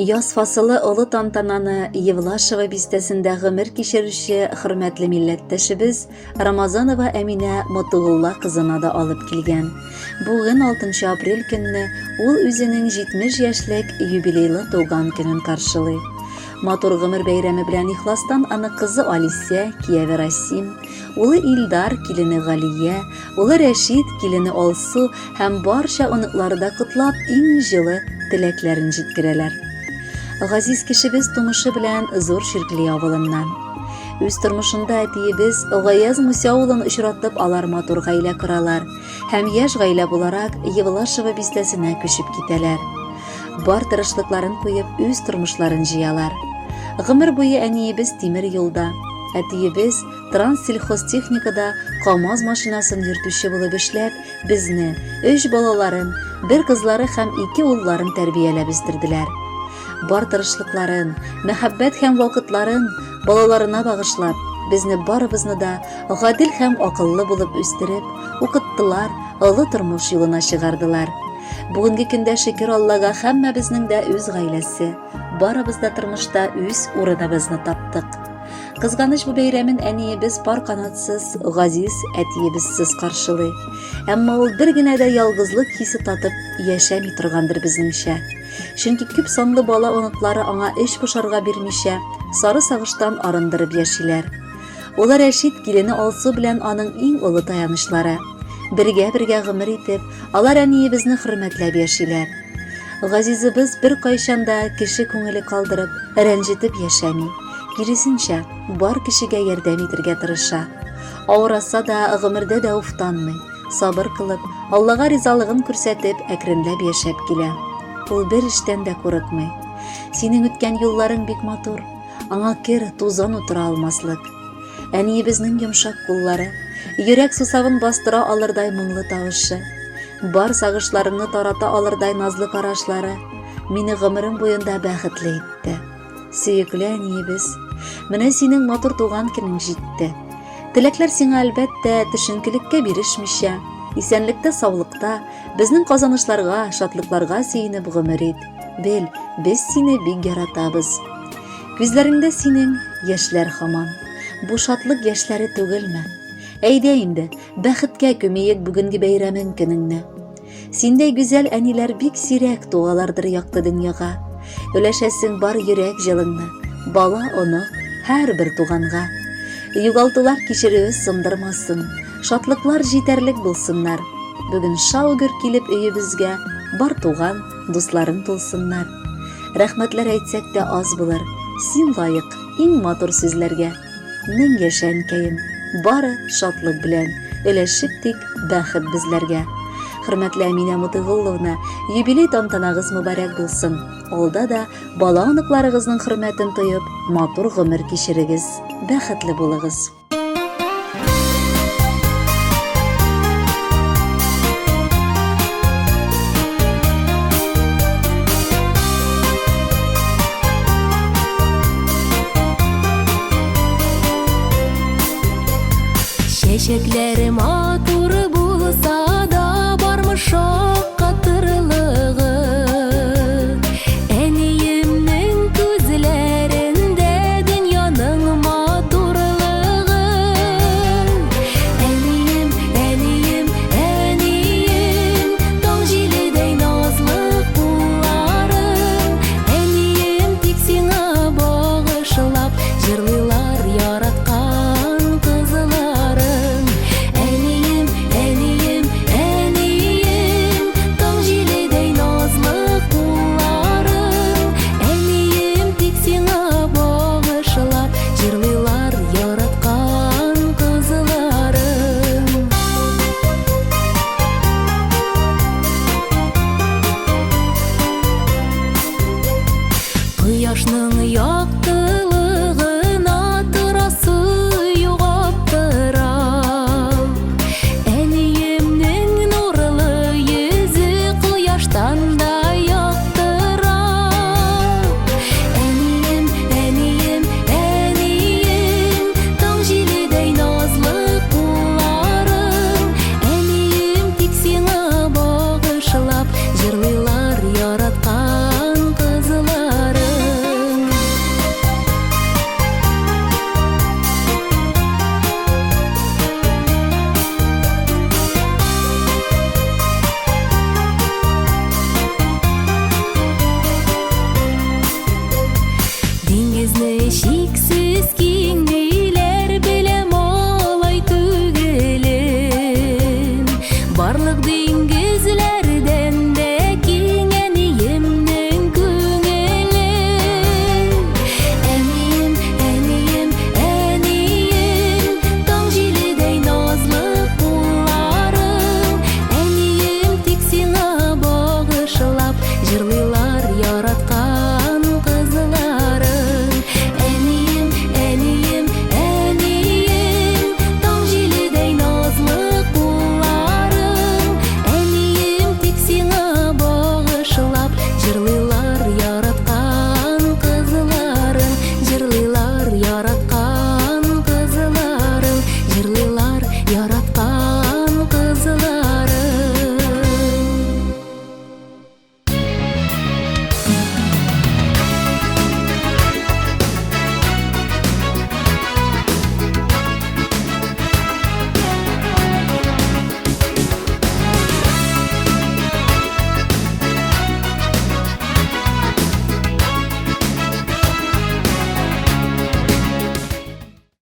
Яз фасылы олы тантананы Евлашево бистәсендә гомер кичерүче хөрмәтле милләттәшебез Рамазанова Әминә Мотыгулла кызына да алып килгән. Бүген 6 апрель көнне ул үзенең 70 яшьлек юбилейлы туган көнен каршылый. Матур гомер бәйрәме белән ихластан аны кызы Алисә, кияве Расим, улы Илдар, килене Галия, улы Рәшит, килене Алсу һәм барча оныклары да котлап, иң җылы теләкләрен җиткерәләр. Газиз кешебез тумышы белән Зур Чиркли авылыннан. Үз тормышында әтиебез Гаяз Муся улын очратып, алар матур гаилә коралар һәм яшь гаилә буларак Евлашево бистәсенә күчеп китәләр. Бар тырышлыкларын куеп, үз тормышларын җыялар. Гомер буе әниебез тимер юлда, әтиебез Транссельхозтехникада КАМАЗ машинасын йөртүче булып эшләп, безне, өч балаларын, бер кызлары һәм ике улларын тәрбияләп үстерделәр. Бар тырышлыкларын, мәхәббәт һәм вакытларын балаларына багышлап, безне барыбызны да гадел һәм акыллы булып үстереп, укыттылар, олы тормыш юлына чыгардылар. Бүгенге көндә шөкер Аллага һәммәбезнең дә үз гаиләсе, барыбыз да тормышта үз урыныбызны таптык. Кызганыч бу бәйрәмен әниебез пар канатсыз, газиз әтиебезсез каршылый. Әмма ул бер генә дә ялгызлык хисе татып яшәми торгандыр безнеңчә. Чөнки күп санлы бала оныклары аңа эч пошарга бирмичә, сары сагыштан арындырып яшиләр. Улы Рәшит килене Алсу белән аның иң олы таянычлары. Бергә-бергә гомер итеп, алар әниебезне хөрмәтләп яшиләр. Газизыбыз беркайчан да кеше күңеле калдырып, рәнҗетеп яшәми. Киресенчә, бар кешегә ярдәм итергә тырыша. Авыраса да, гомердә дә уфтанмый. Сабыр кылып, Аллага ризалыгын күрсәтеп, әкренләп яшәп килә. Ул бер эштән дә курыкмый. Синең үткән юлларың бик матур. Аңа кер, тузан утыра алмаслык. Әниебезнең йомшак куллары, йөрәк сусавын бастыра алырдай моңлы тавышы, бар сагышларыңны тарата алырдай назлы карашлары мине гомерем буенда бәхетле итте. Сөекле әниебез, менә синең матур туган көнең җитте. Теләкләр сиңа, әлбәттә, төшенкелеккә бирешмичә, исәнлектә, саулыкта, безнең казанышларга, шатлыкларга сөенеп гомер ит. Бел, без сине бик яратабыз. Күзләреңдә синең яшьләр һаман. Бу шатлык яшьләре түгелме? Әйдә инде, бәхеткә күмиек бүгенге бәйрәмең көнеңне. Синдәй гүзәл әниләр бик сирәк туалардыр якты дөньяга. Өләшәсең бар йөрәк җылыңны, бала, онык, һәрбер туганга. Югалтулар кичерүе сындырмасын, шатлыклар җитәрлек булсыннар. Бүген шау-гөр килеп өебезгә бар туган, дусларың тулсыннар. Рәхмәтләр әйтсәк тә аз булыр, син лаек иң матур сүзләргә. Мең яшә, әнкәем, бары шатлык белән, өләшеп тик бәхет безләргә. Хөрмәтле Әминә Мотыйгулловна, юбилей тантанагыз мөбарәк булсын. Алда да бала оныкларыгызның хөрмәтен тоеп, матур гомер кичерегез. Бәхетле булыгыз. Чәчәкләре матур булса да, бармы шау?